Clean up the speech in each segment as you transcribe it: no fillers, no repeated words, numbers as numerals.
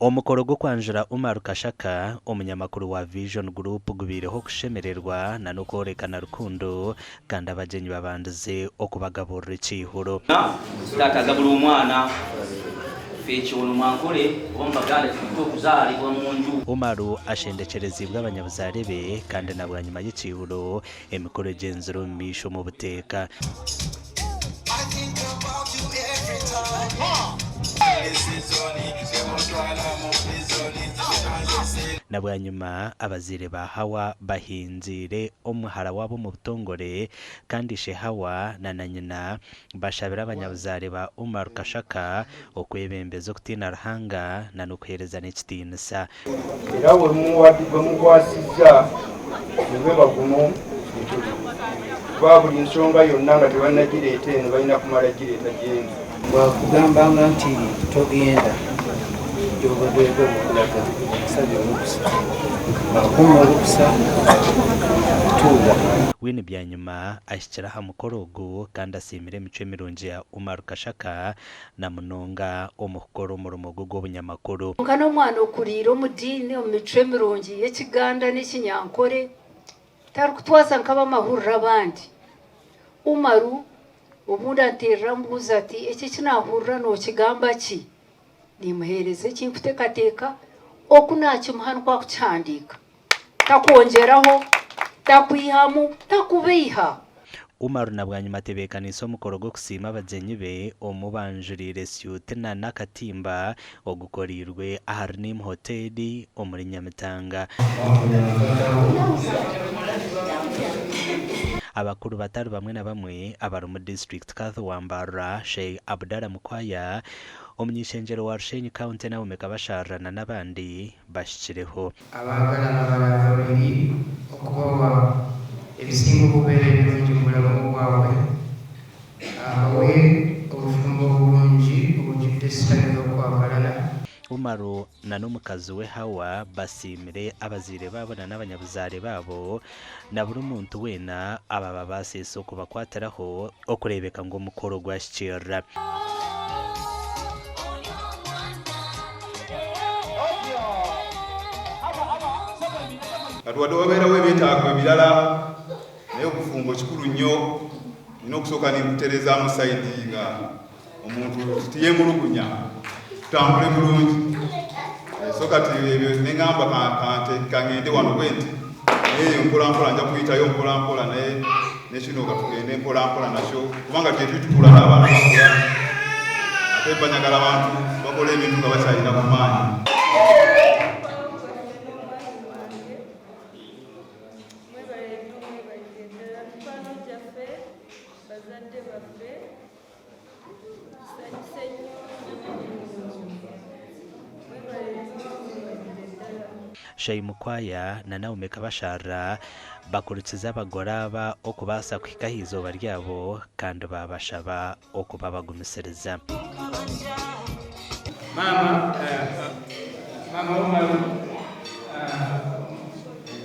Omukoro gw'okwanjura Umar Kashaka, omunyamakuru wa Vision Group gubaireho okushemererwa na n'okworekana rukundo kandi abagyenyi babandize okubagaburira ekiihuro. Taata agabura omwana ffe ono mwankole oba mu baganda kyetuyita okuzaalibwa mu nju. Umaru ashendekyereziibwe abanyabuzaare be kandi na bwanyima y'ekiihuro emikoro egyenzire omu maisho omu buteeka. Na bwanyima abazaire ba Hawa bahingiire omuhara waabo omu butongore, kandi ishe Hawa na na nyina bashabire abanyabuzaare ba Umar Kashaka okwebembeza okutiina Ruhanga na n'okuheerezana ekitiinisa. Era bwe mukwasizza gube bagumu gyetuli, kuba buli nsonga yonna nga tebannagireeta eno balina kumala gireeta gyendi. Bwakugambanga nti togenda gy'obadde oyagala okulaga, omusabye olukusa. Bw'akuwa olukusa, tuula. Winnie Byanyima ahikire aha mukoro ogu kandi asiimire emicwe mirungi ya Umar Kashaka na munonga omu kukora omurimo gwe gw'obunyamakuru. Kwonka n'omwana okuriire omu diini, omu micwe mirungi y'Ekiganda n'Ekinyankore, tarikutwaza nk'ab'amahurire abandi. Umaru obundi anteerera ambuuza ati, Eki eki naahurira nookigamba ki? Niimuheereza eki nkuteekateeka, oku naakimuha nikwo akukihandiika. Takwongyeraho, takwihamu, takubeiha. Umaru na bwanyima atebeekaniise omukoro gw'okusiima abagyenyi be omu banjuriire syuti na n'akatimba ogukoreirwe ahari Nim Hotel omuri Nyamitanga. Abakuru batari bamwe na bamwe abarimu District Cathy Wambarra, Sheikh Abdallah Mukwaya, Omuny'ishengyero wa Rushenyi County Naomi Kabasharira na n'abandi bahikireho. Abaagalana bano ababiri okubawa ebisinga okubeera ebirungi mu bulamu bwabwe, abawe obufumbo obulungi obujjudde essanyu n'okwagalana. Umaru na n'omukazi we Hawa basiimire abazaire baabo na n'abanyabuzaare baabo na buri muntu weena abababaasiise okubakwatiraho okureebeka ngu omukoro gwahikiirira. Kati wadde wabeerawo ebyetaago ebirala naye obufumbo kikulu nnyo. Nina okusooka nenkuterezaamu sayidi nga omuntu tiyemulugunya tutambule bulungi. Eh, so kati ebyo nengamba kangende wano bwenti naye mpolampola nja kuyitayo mpolampola naye nekino katugende mpolampola nakyo kubanga gyetuli tukula n'abaana bakula ate banyagala abantu bakola ebintu nga bakyalina ku maanyi. Shai Mukwaya na Naomi Kabasharira bakurikize abagore aba okubaasa kuhika aha izooba ryabo kandi baabashaba okuba abagumisiriza. Maama maama Umaru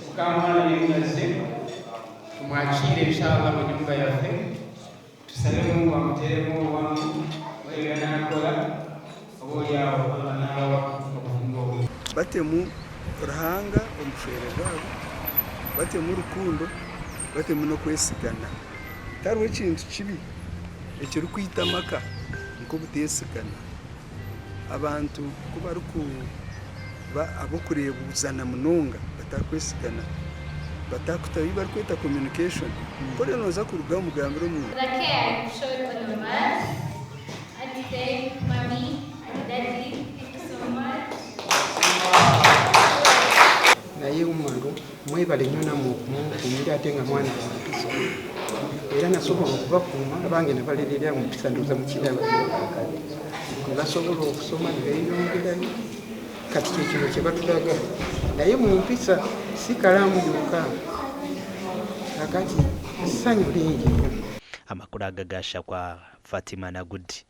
mukamwana yenaze tumwakiire inshallah mu nyumba yaffe. Tusabe Mungu amuteremu obwangu mwebyo byanakora oba olyawo Allah nabawa obufumbo obwo. Batemu Ruhanga omu bushwere bwabo, batemu rukundo, batemu n'okwesigana. Tihariho ekintu kibi ekirikwita amaka nk'obuteesigana. Abantu ku barikuba ab'okureebuzana munonga batarikwesigana, batakuta ebi barikweta communication, ku oriyo nooza kuruga omugambire omuntu. The care you showed all of us, I'd say mummy and daddy thank you so much. Naye Umaru mwebale nnyo namwe okumukuumira ate nga mwana wa mpisa era nasobola okubakuuma abange nabalerera mu mpisa ndowooza mukiraba ne basobola okusoma ne beeyongerayo kati kyekino kye batulaga naye mu mpisa si kalaamu yokka kakati essanyu lingi nnyo. Amakuru aga gashakwa Fatima Nagudi.